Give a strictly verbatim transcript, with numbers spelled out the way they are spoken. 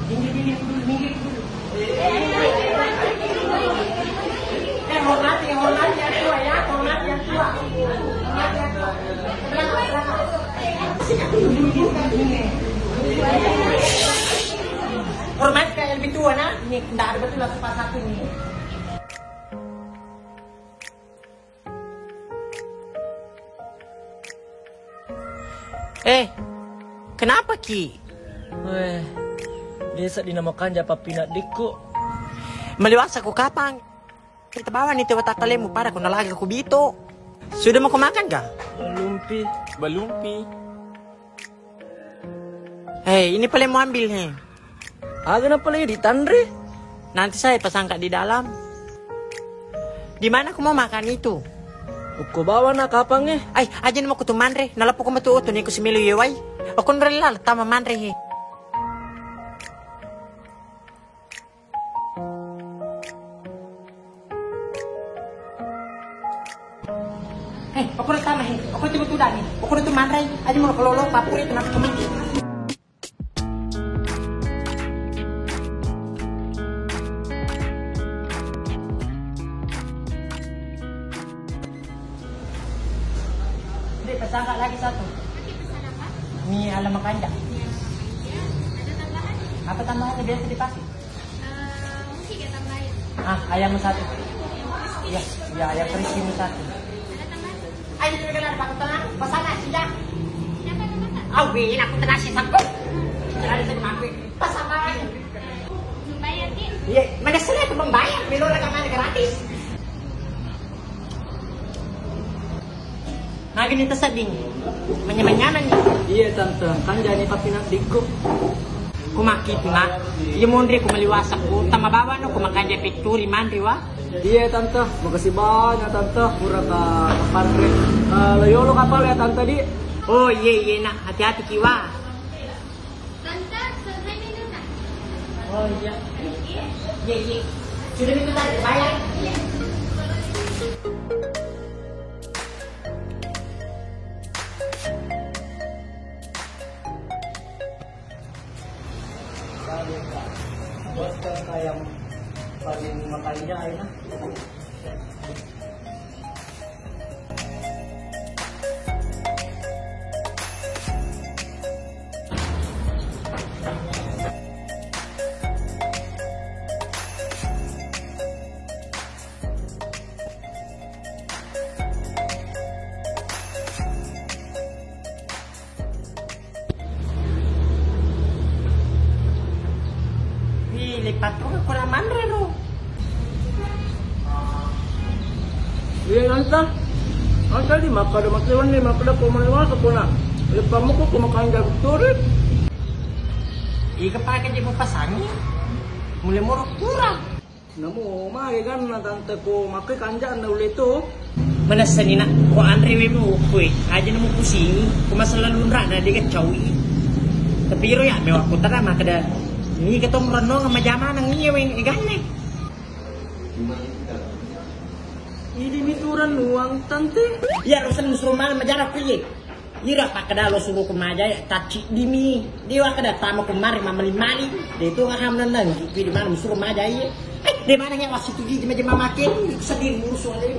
Minggir, minggir dulu, minggir dulu. Eh, hormati, hormati yang tua ya, hormati yang tua. Hormati yang tua. Hormati yang lebih tua, nah. Ini ndak ada betul aku pas satu ini. Eh, kenapa ki? Eh, desa di nama kanja pappina dikku. Maliwasa ku kapang. Kita bawa ni tewa takalemu pada kuna lagi ku bito. Sudah mau ku makan ga? Belum pi. Belum pi. Hei, ini pale mau ambil he. Aga na pale ditanre? Nanti saya pasangka di dalam. Di mana ku mau makan itu? Uko bawa na kapang e. Ai, aja mau ku tu manre. Nalapu ku metu oto ni ku similu yewai. Aku nrela tama manre he. Eh, okoro tama he, okoro tiba tudang he, okoro tu manrai, aja mau kelolo, papure, kenapa cuma. Dek, pesan Kak lagi satu. Oke, pesan apa? Mie ala makanja. Mie ala makanja. Ada tambahan? Apa tambahannya biasa dipakai? Eh, mungkin ya tambahin. Ah, ayam satu. Iya, iya, ayam crispy satu. Ada tambahan? Ayo, kita kenal, Pak. Tenang, pesan nasi, dah. Siapa nama, Kak? Ah, wih, aku tenang sih, sanggup. Tidak ada yang mampu. Pesan apa? Bayar, Ki. Iya, mana sih aku membayar? Milo lagi mana gratis. Magi ni tasedding. Manyameng-nyameng ni. Iya, Tante. Kan jadi papi nak dikku. Ku maki tu, Nak. Iya, monri ku maliwasa ku. Tama bawa no ku makanja petturi manri wa. Iya, Tante. Makasih banyak, Tante. Pura ka kaparre. Eh, lo yolo kapal ya, Tante, di. Oh, iya, iya, Nak. Hati-hati ki wa. Tante, selesai minum, Kak? Oh, iya. Iya, iya. Sudah minum tadi, bayar. Iya. Bos, Kak, yang paling makanja enak. Ih, lepat tu ko na manre ro. Iya, Tante. Tante di makkada mati wenni, makkada ko maliwasa ko na. Lepammu ko, ko makanja turi. Iga pake je mupasangi. Mulai moro kurang. Namo mage ganna tante ko makke kanja'na ulle to. Manessani nak, ko anre we mo kue, aja namo pusingi, ko masalah lunra na dega cawi. Tapi iro ya mewa ko tara makkeda ni ketong renno majama nang iya we eganne. Idi mi tu rennuang tante. Iya, rosen musro malam majara kuye. Ira pakkeda lo suro ko maja ya, tacciddimi. Dewa kada tama ko mari mamali-mali. De tu ngaham nenneng. Pi di mana suro maja iya. Eh, de mana yang wasu tugi jema-jema makin sedih ngurus wale.